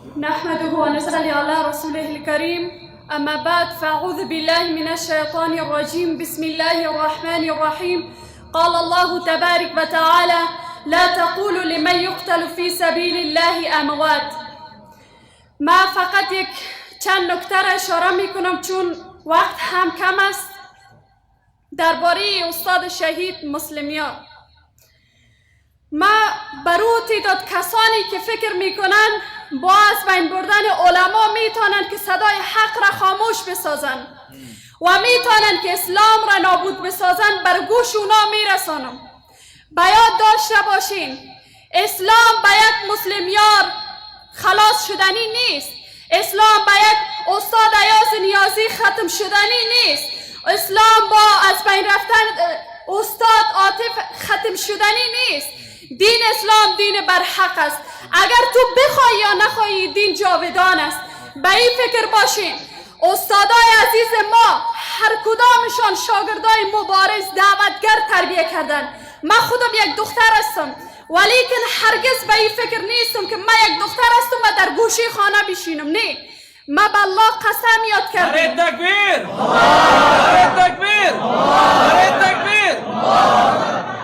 نحمده ونصلي على رسوله الكريم. أما بعد، فأعوذ بالله من الشيطان الرجيم. بسم الله الرحمن الرحيم. قال الله تبارك وتعالى: لا تقولوا لمن يقتل في سبيل الله أموات. ما فقط یک چند نکته را اشاره می کنم، چون وقت هم کم است. درباره استاد شهید مسلمیار، ما برو تعداد کسانی که فکر میکنن با از بین بردن علما میتونن که صدای حق را خاموش بسازن و میتونن که اسلام را نابود بسازن، بر گوش اونا میرسانم: به یاد داشته باشین، اسلام به یک مسلمیار خلاص شدنی نیست. اسلام به یک استاد ایاز نیازی ختم شدنی نیست. اسلام با از بین رفتن استاد عاطف ختم شدنی نیست. دین اسلام دین برحق است. اگر تو بخوای یا نخوای، دین جاودان است. به این فکر باشین، استادای عزیز ما هر کدامشان شاگردای مبارز، دعوتگر تربیه کردن. من خودم یک دختر هستم، ولیکن هرگز به این فکر نیستم که من یک دختر هستم و در گوشه خانه بشینم. نه، ما به الله قسم یاد کردیم. نعره تکبیر، نعره تکبیر، نعره تکبیر.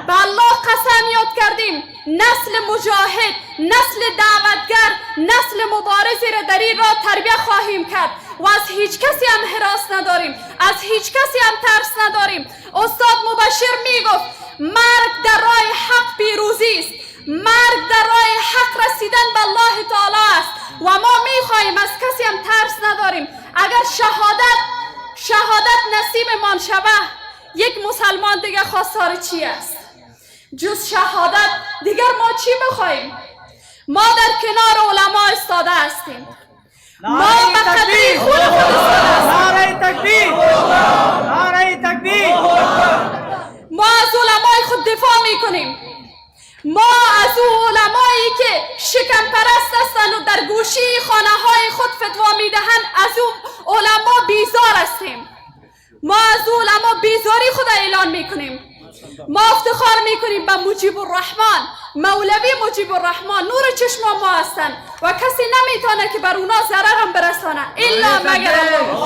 به الله قسم یاد کردیم نسل مجاهد، نسل دعوتگر، نسل مبارزی را در این راه تربیه خواهیم کرد و از هیچ کسی هم هراس نداریم، از هیچ کسی هم ترس نداریم. استاد مبشر میگفت مرگ در راه حق پیروزی است، مرگ در راه حق رسیدن به الله تعالی است و ما میخواهیم، از کسی هم ترس نداریم. اگر شهادت نصیبمان شود، یک مسلمان دیگه خواستار چی است؟ جز شهادت دیگر ما چی بخواهیم؟ ما در کنار علما استاده هستیم. ما به قطره خون خود استاده هستیم. نعره تکبیر، نعره تکبیر. ما از علمای خود دفاع میکنیم. ما از او علمایی که شکم پرست هستند و در گوشی خانه های خود فتوا میدهند، از او علما بیزار هستیم. ما از او علما بیزاری خود اعلان میکنیم. ما افتخار میکنیم به مجیب الرحمن، مولوی مجیب الرحمن. نور چشم ما هستند و کسی نمیتونه که بر اونا ضرر هم برسانه، الا مگر الله.